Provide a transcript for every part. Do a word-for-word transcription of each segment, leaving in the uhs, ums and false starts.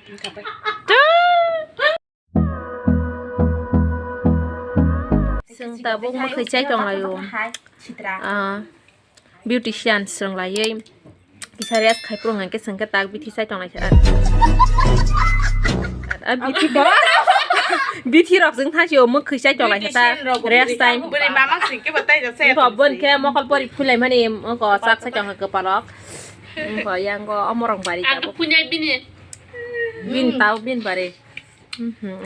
Chwng tabuk mwkhwi chai tonglaio. Ah, beautician swrwnglaiwi kisa rest khai phuru hwnkhe chwngkhe tak bithi chai tonglaikha. Ah, bithi to. Bithi rok chwng thangsi o mwkhwi chai tonglaikha ta. Rest time. Bwrwi mama singkhe bo tai jase. Bo bon khe mokol pori phulaimani wngkha chak chai tongkha kwpalok. Wngkha yango omorok bari tabuk. Punyai bini. Bin tau bin bari. Mhm.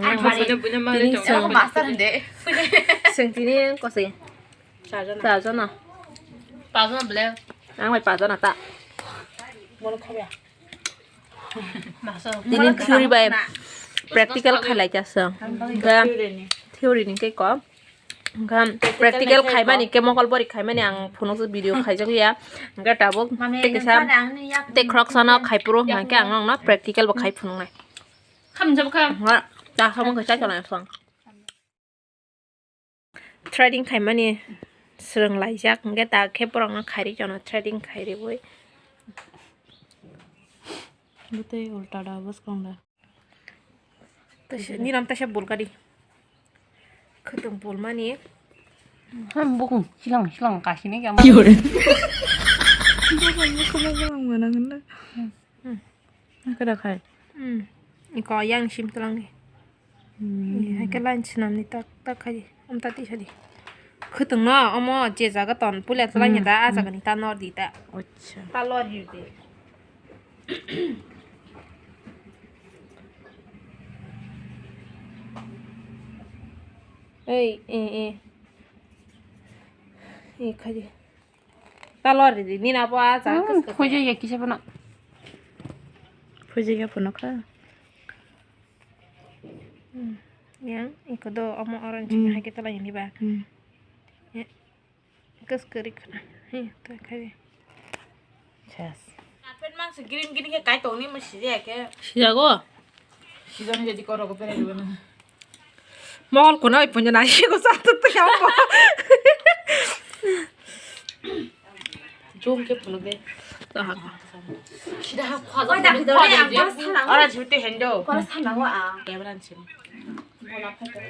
Tini chwng, master hwndhe. Chwng tini kosoi. Charjana. Charjana. Pajana ble. Ang bai pajana ta. Mono khabya. Tini theory bai practical khalai ta chwng. Ga theory ni tei ko. Ga practical khaimani ke mokol bori khaimani ang phunuk video khaijak ya. Ga tabuk tei kisa tei khorok sana khai phuru hwnkhe ang nokno practical bo khai phunuknai. Khamjak kha. Nga ta khamung kisa chana phang. Threading khaimani swrwng laijak, hwnkhe ta khe borokno khairwi chano threading khairwi. Bwtwi ulta da bwskang da. Taisa, niram taisa bul kadi. Khwtwng bul mani. Ham bukung silang silang kasini kya. Bukung bukung bukung mana ganda. Hmm. Kada khai. Hmm. Iko yang sim tulang ni. Hmm. Hai ke line sinam ni tak tak khai. Om tati sadi. Khwtwng no omo je jaga ton puila tulang ya da a jaga ni ta nor di ta. Acha. Ta lor di de. Ei, ei, ei. Ei khai di. Ta lori di, nina bo a cha. Hmm, kis kis. Phujai ya kisa phano. Phujai ya phano kha. Hmm. Yang iko do omo orange. Hmm. Hai ke tala ini ba. Hmm. Ya. Kis kiri khana. Hi, ta khai. Yes. Apel mang se green green ke kai tong ni mo sija ke. Sijago. Sijani jadi koro ko pere dulu na. Mol kono ipunyo na sigo sa tu tu ya mo. Jom ke puno be. Sida ha khwa. Oi, dak, dak, dak, dak, dak. Ora jute hendo. Kora sana wa a. Camera sim. Bola photo.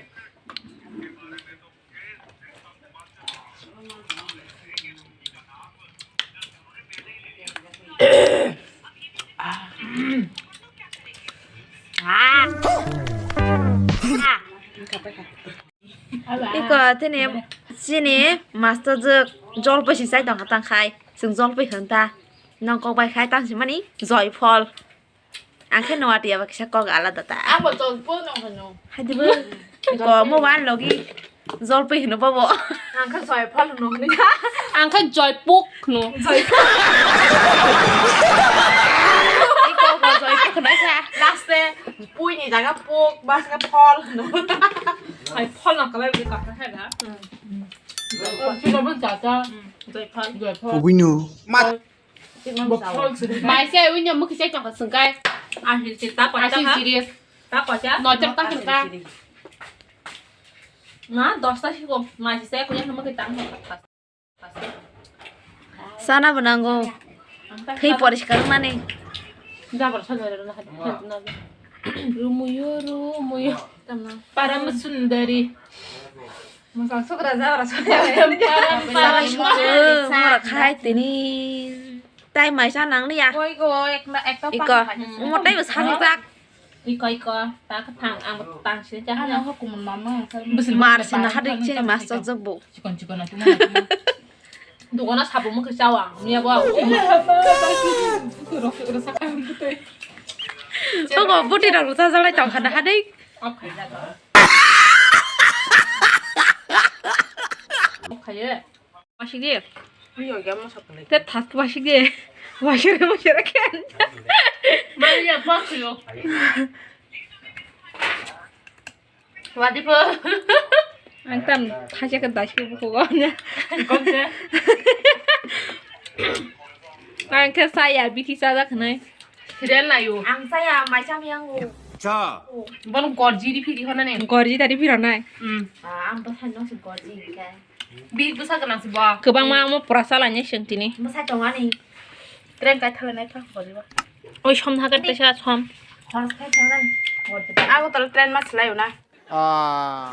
Iko tini chini master jwk jolpai si chai tongkha tangkhai, chwng jolpai hwn ta. Nong kok bai khai tang si mani joiphol. Ang khe nuwa tiyaba kisa kok alada ta. Abo jolpo no hwno. Hadi bo. Ko mo wan logi jolpui hwno bobo. Ang khe joiphol hwno hwnwi. Ang khe joipuk hwno. Joipuk. Iko ko joipuk hwnwi kha. Last e pui ni jaga puk, bas khe phol hwno. Hai phol no kalai ri ka kha na. Hmm. Joiphol. Joiphol. Joiphol. Joiphol. Kugui no. Mat. Maise wini mukhi sai tongkha sengkai. Ahi se ta pacha. Ahi serious. Ta pacha. Nochar ta hwnka. Na dosta siko maise sai kuya hama ke tang. Sana bo nango. Thwi poriskar mani. Jabar sajai rwna hadi. Rumuyo rumuyo. Param sundari. Mora khai tini. Tai maisa nang liya. Oi go, ek na, ekta iko. Umor tai bo sajak jak. Iko, iko. Ta kha thang, ang tang sini jak. Ano ho kumun mama. Mar sini hadik sini master jok bo. Chikon chikon atu. Dukana sabu mukhe chawa. Niya bo. Ogo buti rok cha jalai tong khana hadik. Khaye. Masik de. Te thas masik de. Masik de masik de khen. Bari ya pak yo. Wadi po. Ang tam thas ya kan das ko ko ne. Kom se. Ang khe saya bithi sajak nai. Serial nayo. Ang saya maisam yang o. Cha. Bon gorji di phiri hona ne. Gorji tadi phiro nai. Hmm. Ah, ang bwsa no se gorji ka. Bihik bwsa gwnang se bo. Kwbangma omo pura salai nai chwng tini. Bwsa tong ani. Train kai thala nai thang gorji ba. Oi som hagar tesa som. Agartala train ma swlai o na. Ah.